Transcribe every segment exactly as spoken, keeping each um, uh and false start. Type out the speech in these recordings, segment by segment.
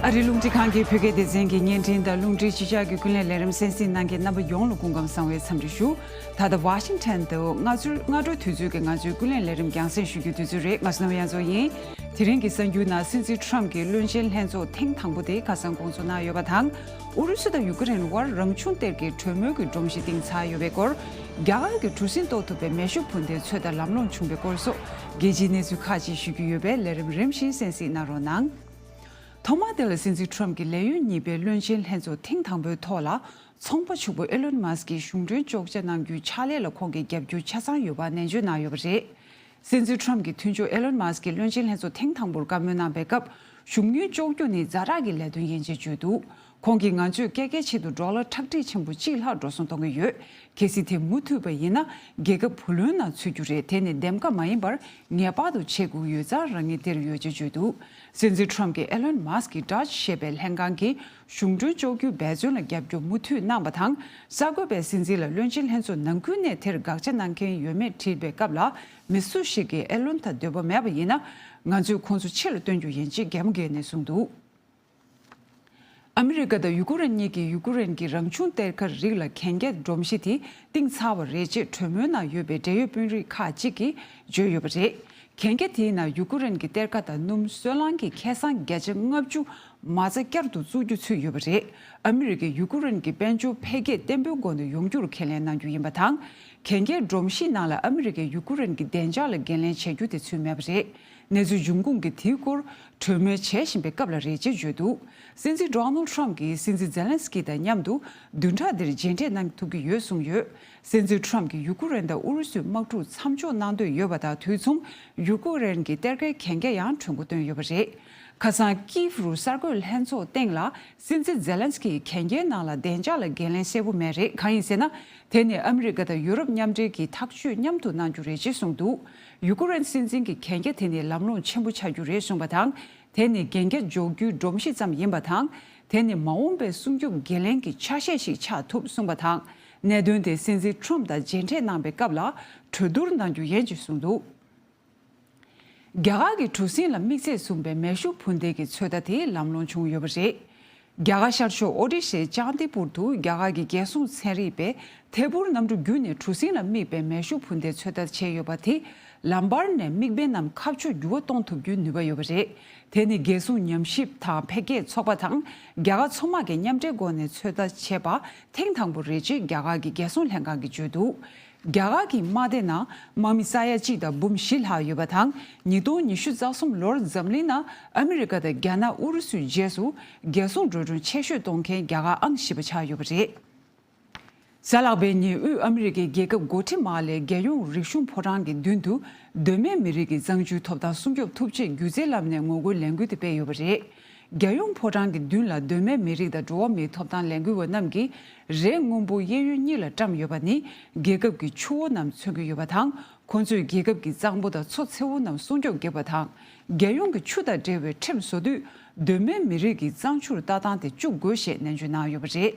ཨ་རིའི་རླུང་འཕྲིན་ཁང་གི་བོད་སྐད་སྡེ་ཚན་གྱི་བརྙན་འཕྲིན་དང་རླུང་འཕྲིན་གཞིས་ཆགས་ཀྱི་ཀུན་གླེང་ལས་རིམ་གསན་གཟིགས་གནང་མཁན་རྣམ་པ་ཡོངས་ལ་སྐུ་ཁམས་བཟང་བའི་འཚམས་འདྲི་ཞུ། ད་ལྟ་ཝ་ཤིང་ཊོན་དུ་སྔ་ཚུར་སྔ་དྲོའི་དུས་ཚོད་ཀྱི་ང་ཚོའི་ཀུན་གླེང་ལས་རིམ་རྒྱང་སྲིང་ཞུ་རྒྱུའི་དུས་ཚོད་རེད། ང་ཚོ་ནམ་ཡང་ཚོ་ཡིན། དེ་རིང་གི་གསར་འགྱུར་ནང་སྲིད་འཛིན་ཊམ་གྱི་བློན་ཆེན་ལྷན་ཚོགས་ཐེངས་དང་པོ་དེ་ཁ་སང་དགོངས་ཚོགས་གནང་ཡོད་པ་དང་། ཨུ་རུ་སུ་དང་ཡུ་ཀེ་རེན་དབར་རང་བྱུང་གཏེར་གྱི་གྲོས་མོལ་གྱི་སྒྲོམ་གཞི་བཏིང་ཚར་ཡོད་པའི་སྐོར། རྒྱ་གར་གྱི་གྲུ་གཟིངས་གཏོར་ཐུབ་པའི་མེ་ཤུགས་འཕུར་མདེལ་ཚོད་ལྟ་ལམ་ལྷོང་བྱུང་བའི་སྐོར་སོགས་རྒྱལ་སྤྱིའི་གནས་ཚུལ་ཁག་ཅིག་ཞུ་རྒྱུ་ཡོད་པས་ལས་རིམ་རིམ་བཞིན་གསན་གཟིགས་གནང་རོགས་གནང་། ཐོག་མ་དེ་ལ་སྲིད་འཛིན་ཊམ་གྱི་ལས་ཡུན་གཉིས་པའི་བློན་ཆེན་ལྷན་ཚོགས་ཐེངས་དང་པོའི་ཐོག་ལ་ཚོང་པ་ཕྱུག་པོ་ཨེ་ལོན་མཱ་སི་ཀྱིས་གཞུང་གྲོན་གཅོག་ཆ་གནང་རྒྱུའི་ཕྱག་ལས་ལ་ཁོང་གི་རྒྱབ་སྐྱོར་ཆ་ཚང་ཡོད་པ་ནན་བརྗོད་གནང་ཡོད་པ་རེད། སྲིད་འཛིན་ཊམ་གྱི་མཐུན་ཕྱོགས་ཨེ་ལོན་མཱ་སི་ཀྱིས་བློན་ཆེན་ལྷན་ཚོགས་ཐེངས་དང་པོར་བཀའ་མོལ་གནང་པའི་སྐབས་གཞུང་དངུལ་གཅོག་རྒྱུ་ནི་ཛ་དྲག་གི་ལས་དོན་ཡིན་ཅེས་བརྗོད་འདུག་ཁོང་གིས་ང་ཚོས་ཀེ་ཀེ་ཆེད་དུ་ཌོ་ལར་ཁྲག་ཁྲིག་ཆེན་པོ་གཅིག་ལྷག་འགྲོ་སོང་གཏོང་གི་ཡོད། གལ་སྲིད་དེ་མུ་མཐུད་པ་ཡིན་ན་རྒྱལ་ཁབ་བུ་ལོན་ནང་ཚུད་རྒྱུ་རེད། དེ་ནི་འདེམས་ཀ་མ་ཡིན་པར་ངེས་པར་དུ་བྱེད་དགོས་ཡོད་ཙང་རང་ཉིད་དེར་ཡོད་ཅེས་བརྗོད་འདུག་སྲིད་འཛིན་ཊམ་གྱིས་ཨེ་ལོན་མཱ་སི་ཀྱི་ཌོཇ་ཞེས་པའི་ལྷན་ཁང་གིས་གཞུང་གྲོན་གཅོག་རྒྱུའི་འབད་བརྩོན་ལ་རྒྱབ་སྐྱོར་མུ་མཐུད་གནང་བ་དང་། གསར་འགོད་པས་སྲིད་འཛིན་ལ་བློན་ཆེན་ལྷན་ཚོགས་ནང་ཁུལ་ནས་དེར་དགག་བྱ་གནང་མཁན་ཡོད་མེད་དྲིས་པའི་སྐབས་ལ། མི་སུ་ཞིག་གིས་ཨེ་ལོན་དང་འདོད་པ་མེད་པ་ཡིན་ན། ང་ཚོས་ཁོང་ཚོ་ཕྱི་ལ་སྟོན་རྒྱུ་ཡིན་ཅེས་གད་མོ་བགད་ནས་གསུངས་འདུག་ཨ་མི་རི་ཀ་དང་ཡུ་ཀེ་རེན་གཉིས་ཀྱིས་ཡུ་ཀེ་རེན་གྱི་རང་བྱུང་གཏེར་ཁ་རིགས་ལ་གན་རྒྱ་སྒྲོམ་གཞི་དེ་བཏིང་ཚར་བ་རེད་ཅེས་གྲོས་མོལ་ནང་ཡོད་པའི་འབྲེལ་ཡོད་དཔོན་རིགས་ཁག་ཅིག་གིས་བརྗོད་ཡོད་པ་རེད། གན་རྒྱ་དེའི་ནང་ཡུ་ཀེ་རེན་གྱི་གཏེར་ཁ་དང་སྣུམ་སོལ་རླངས་ཀྱི་ཁེ་བཟང་བརྒྱ་ཆ་ལྔ་བཅུ་མ་རྩ་བསྐྱར་དུ་བཙུགས་རྒྱུ་ཚུད་ཡོད་པ་རེད། ཨ་མི་རི་ཀས་ཡུ་ཀེ་རེན་གྱི་དཔལ་འབྱོར་འཕེལ་རྒྱས་བརྟན་པོའི་སྒོ་ནས་ཡོང་རྒྱུར་ཁས་ལེན་གནང་རྒྱུ་ཡིན་པ་དང་། གན་རྒྱའི་སྒྲོམ་གཞིའི་ནང་ལ་ཨ་མི་རི་ཀས་ཡུ་ཀེ་རེན་གྱི་བདེ་འཇགས་ལ་འགན་ལེན་བྱ་རྒྱུ་དེ་ཚུད་མེད་པ་རེད། གནས་ཚུལ་འབྱུང་ཁུངས་ཀྱིས་དེའི་སྐོར་གྲོས་མོལ་བྱེད་བཞིན་པའི་སྐབས་ལ་རེད་ཅེས་བརྗོད་འདུག་སྲིད་འཛིན་ཌོ་ནལ་ཊམ་གྱིས་སྲིད་འཛིན་ཛེ་ལན་སི་ཀི་དང་མཉམ་དུ་བདུན་ཕྲག་འདིར་མཇལ་འཕྲད་གནང་ཐུབ་ཀྱི་ཡོད་གསུངས་ཡོད། སྲིད་འཛིན་ཊམ་གྱིས་ཡུ་ཀེ་རེན་དང་ཨུ་རུ་སུའི་དམག་འཁྲུག་མཚམས་འཇོག་གནང་འདོད་ཡོད་པ་དང་དུས་མཚུངས་ཡུ་ཀེ་རེན་གྱི་གཏེར་ཁའི་གན་རྒྱ་ཡང་གྲོན་འགོ་བཏོན་ཡོད་པ་རེད། ཁ་སང་ཀིབ་རུ་གསར་འགོད་ལྷན་ཚོགས་སྟེང་ལ་སྲིད་འཛིན་ཛེ་ལན་སི་ཀིས་གན་རྒྱའི་ནང་ལ་བདེ་འཇགས་ལ་འགན་ལེན་གསལ་པོ་མེད་རེད། གང་ཡིན་ཟེར་ན། དེ་ནི་ཨ་མི་རི་ཀ་དང་ཡུ་རོབ་མཉམ་འབྲེལ་གྱིས་ཐག་གཅོད་མཉམ་དུ་གནང་རྒྱུ་རེད་ཅེས་གསུངས་འདུག་ཡུ་ཀེ་རེན་སྲིད་འཛིན་གྱིས་གན་རྒྱ་དེ་ནི་ལམ་ལྷོང་ཆེན་པོ་ཆགས་རྒྱུ་རེད་གསུངས་པ་དང་། དེ་ནི་གན་རྒྱ་འཇོག་རྒྱུའི་སྒྲོམ་གཞི་ཙམ་ཡིན་པ་དང་། དེ་ནི་མ་འོངས་པའི་སྲུང་སྐྱོབ་འགན་ལེན་གྱི་ཆ་ཤས་ཤིག་ཆགས་ཐུབ་གསུངས་པ་དང་། གནད་དོན་དེ་སྲིད་འཛིན་ཊམ་དང་མཇལ་འཕྲད་གནང་པའི་སྐབས་ལ་གྲོས་བསྡུར་གནང་རྒྱུ་ཡིན་ཅེས་གསུངས་འདུག་རྒྱ་གར་གྱི་གྲུ་གཟིངས་ལ་དམིགས་བསལ་བཟུང་པའི་མེ་ཤུགས་འཕུར་མདེལ་གྱི་ཚོད་ལྟ་དེ་ལམ་ལྷོང་བྱུང་ཡོད་པ་རེད། རྒྱ་གར་ཤར་ཕྱོགས་ཨོ་ཌི་ཤའི་ལྕགས་ཏི་པུར་དུ་རྒྱ་གར་གྱི་རྒྱལ་སྲུང་ཚན་རིག་པས་ཐད་འཕུར་གནམ་གྲུ་བརྒྱུད་ནས་གྲུ་གཟིངས་ལ་དམིགས་པའི་མེ་ཤུགས་འཕུར་མདེལ་ཚོད་ལྟ་བྱས་ཡོད་པ་དེ་ལམ་བར་ནས་དམིགས་འབེན་ནམ་ཁ་ཕྱོགས་འགྱུར་བ་གཏོང་ཐུབ་རྒྱུའི་ནུས་པ་ཡོད་པ་རེད། དེ་ནི་རྒྱལ་སྲུང་ཉམས་ཞིབ་དང་འཕེལ་རྒྱས་ཚོགས་པ་དང་རྒྱ་གར་མཚོ་དམག་གི་མཉམ་འབྲེལ་སྒོ་ནས་ཚོད་ལྟ་བྱས་པ་ཐེངས་དང་པོ་རེད་ཅེས་རྒྱ་གར་གྱི་རྒྱལ་སྲུང་ལྷན་ཁང་གིས་བརྗོད་འདུག་རྒྱ་གར་གྱི་དམག་སྡེ་ནང་དམག་མི་ས་ཡ་གཅིག་དང་འབུམ་བཞི་ལྷག་ཡོད་པ་དང་། ཉིས་སྟོང་ཉི་ཤུ་རྩ་གསུམ་ལོར་འཛམ་གླིང་ནང་ཨ་མི་རི་ཀ་དང་རྒྱ་ནག་ཨུ་རུ་སུའི་རྗེས་སུ་རྒྱལ་སྲུང་འགྲོ་གྲོན་ཆེ་ཤོས་གཏོང་མཁན་རྒྱ་གར་ཨང་བཞི་པ་ཆགས་ཡོད་པ་རེད། གཟའ་ལྷག་པའི་ཉིན་དབུས་ཨ་མི་རི་ཀའི་རྒྱལ་ཁབ་གོ་ཊི་མ་ལའི་རྒྱལ་ཡོངས་རིག་གཞུང་ཕོ་བྲང་གི་མདུན་དུ་གདོད་མའི་མི་རིགས་ཀྱི་གཙང་ཆུའི་ཐོབ་ཐང་སྲུང་སྐྱོབ་ཐུབ་ཆེད་སྒྱུ་རྩལ་ལམ་ནས་ངོ་རྒོལ་ལས་འགུལ་དེ་སྤེལ་ཡོད་པ་རེད། རྒྱལ་ཡོངས་ཕོ་བྲང་གི་མདུན་ལ་གདོད་མའི་མི་རིགས་དང་འགྲོ་བ་མིའི་ཐོབ་ཐང་ལས་འགུལ་བ་རྣམས་ཀྱིས་རས་སྔོན་པོ་གཡས་གཡོན་གཉིས་ལ་བཀྲམ་ཡོད་པ་ནི་རྒྱལ་ཁབ་ཀྱི་ཆུ་བོ་རྣམས་མཚོན་གྱི་ཡོད་པ་དང་། ཁོང་ཚོས་རྒྱལ་ཁབ་ཀྱི་གཙང་པོ་དང་མཚོ་མཚེའུ་རྣམས་སྲུང་སྐྱོབ་བགྱིས་པ་དང་། རྒྱལ་ཡོངས་ཀྱི་ཆུ་དང་འབྲེལ་བའི་ཁྲིམས་བཟོ་དུས་གདོད་མའི་མི་རིགས་ཀྱི་གཙང་ཆུར་ལྟ་སྟངས་དེ་བཅུག་དགོས་ཞེས་ནན་བརྗོད་གནང་ཡོད་པ་རེད།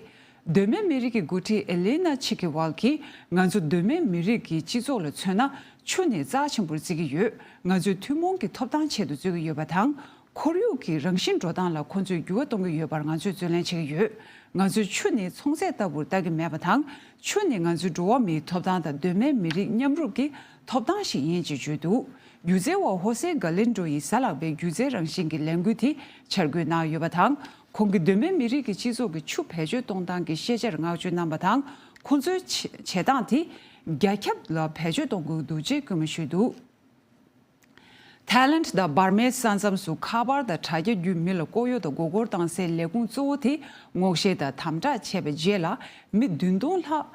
གདོད་མའི་མི་རིགས་ཀྱི་འགོ་ཁྲིད་ཨེ་ལི་ན་ཆི་ཁེ་ཝལ་གྱིས་ང་ཚོ་གདོད་མའི་མི་རིགས་ཀྱི་སྤྱི་ཚོགས་ལ་མཚོན་ན་ཆུ་ནི་རྩ་ཆེན་པོར་བརྩི་གི་ཡོད། ང་ཚོས་ཐུན་མོང་གི་ཐོབ་ཐང་ཆེད་དུ་རྩོད་ཀྱི་ཡོད་པ་དང་། ཁོར་ཡུག་གི་རང་བཞིན་འགྲོ་སྟངས་ལ་ཁོ་ཚོས་འགྱུར་བ་གཏོང་གི་ཡོད་པར་ང་ཚོས་རྩོད་ལེན་བྱེད་ཀྱི་ཡོད། ང་ཚོས་ཆུ་ནི་ཚོང་རྫས་ལྟ་བུར་ལྟ་གི་མེད་པ་དང་། ཆུ་ནི་ང་ཚོའི་འགྲོ་བ་མིའི་ཐོབ་ཐང་དང་གདོད་མའི་མི་རིགས་མཉམ་རུབ་ཀྱི་ཐོབ་ཐང་ཞིག་ཡིན་ཅེས་བརྗོད་འདུག་སྒྱུ་རྩལ་བ་ཧོ་སེ་ག་ལིན་ཌོ་ཡིས་གཟའ་ལྷག་པའི་སྒྱུ་རྩལ་རང་བཞིན་གྱི་ལས་འགུལ་དེ་འཆར་འགོད་གནང་ཡོད་པ་དང་། ཁོང་གིས་གདོད་མའི་མི་རིགས་ཀྱི་སྤྱི་ཚོགས་ཀྱི་ཆུ་བེད་སྤྱོད་གཏོང་སྟངས་ཀྱི་ཤེས་བྱར་བསྔགས་བརྗོད་གནང་བ་དང་། ཁོང་ཚོའི་བྱེད་བྱེད་སྟངས་དེ་རྒྱ་ཁྱབ་ལ་བེད་སྤྱོད་གཏོང་དགོས་འདུག་ཅེས་སྐུལ་མ་ཞུས་འདུག་ཐའི་ལེནཌ་དང་འབར་མའི་ས་མཚམས་སུ་ཁ་པར་དང་དྲ་རྒྱ་བརྒྱུད་མི་ལ་ལྐོག་གཡོ་དང་མགོ་སྐོར་བཏང་སའི་ལས་ཁུངས་གཙོ་བོ་དེ་སྔོག་བཤེར་དང་དམ་དྲག་བྱས་པའི་རྗེས་ལ་མི་བདུན་སྟོང་ལྷག་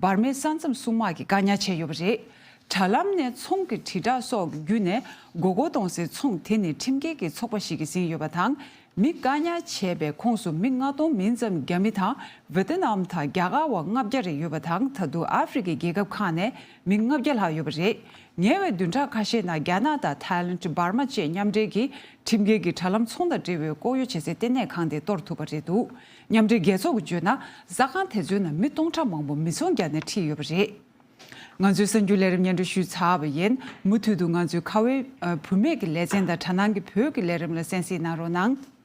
འབར་མའི་ས་མཚམས་སྲུང་དམག་གིས་བཀག་ཉར་བྱས་ཡོད་པ་རེད། དྲ་ལམ་ནས་ཚོང་གི་དྲིལ་བསྒྲགས་སོགས་ཀྱི་བརྒྱུད་ནས་མགོ་སྐོར་གཏོང་སའི་ཚོང་དེ་ནི་ཁྲིམས་འགལ་གྱི་ཚོགས་པ་ཞིག་གིས་ཟིན་ཡོད་པ་དང་། མི་བཀག་ཉར་བྱས་པའི་ཁོངས་སུ་མི་ལྔ་སྟོང་མིན་ཙམ་རྒྱ་མི་དང་ཝེ་ཏི་ནམ་དང་རྒྱ་གར་བ་ལྔ་བརྒྱ་རེ་ཡོད་པ་དང་། ད་དུང་ཨ་ཧྥེ་རི་ཁའི་རྒྱལ་ཁབ་ཁག་ནས་མི་ལྔ་བརྒྱ་ལྷག་ཡོད་པ་རེད། ཉེ་བའི་བདུན་ཕྲག་ཁ་ཤས་ནང་རྒྱ་ནག་དང་ཐའི་ལེནཌ། འབར་མ་བཅས་མཉམ་འབྲེལ་གྱིས་ཁྲིམས་འགལ་གྱི་དྲ་ལམ་ཚོང་དང་འབྲེལ་བའི་ལྐོག་གཡོ་བྱེད་སའི་ལྟེ་གནས་ཁང་དེ་གཏོར་ཐུབ་པ་རེད་འདུག་མཉམ་འབྲེལ་རྒྱལ་ཚོགས་ཀྱིས་བརྗོད་ན། ས་ཁང་དེ་ཚོའི་ནང་མི་སྟོང་ཕྲག་མང་པོ་མེ་ཚོང་རྒྱག་ནས་ཁྲིད་ཡོད་པ་རེད། ང་ཚོའི་གསར་འགྱུར་ལས་རིམ་སྙན་སྒྲོན་ཞུས་ཚར་བ་ཡིན། མུ་མཐུད་དུ་ང་ཚོའི་ཁ་བའི་བུད་མེད་ཀྱི་ལེ་ཚན་དང་དྲ་སྣང་གི་བོད་ཀྱི་ལས་རིམ་ལ་གསན་གཟིགས་གནང་རོགས་གནང་།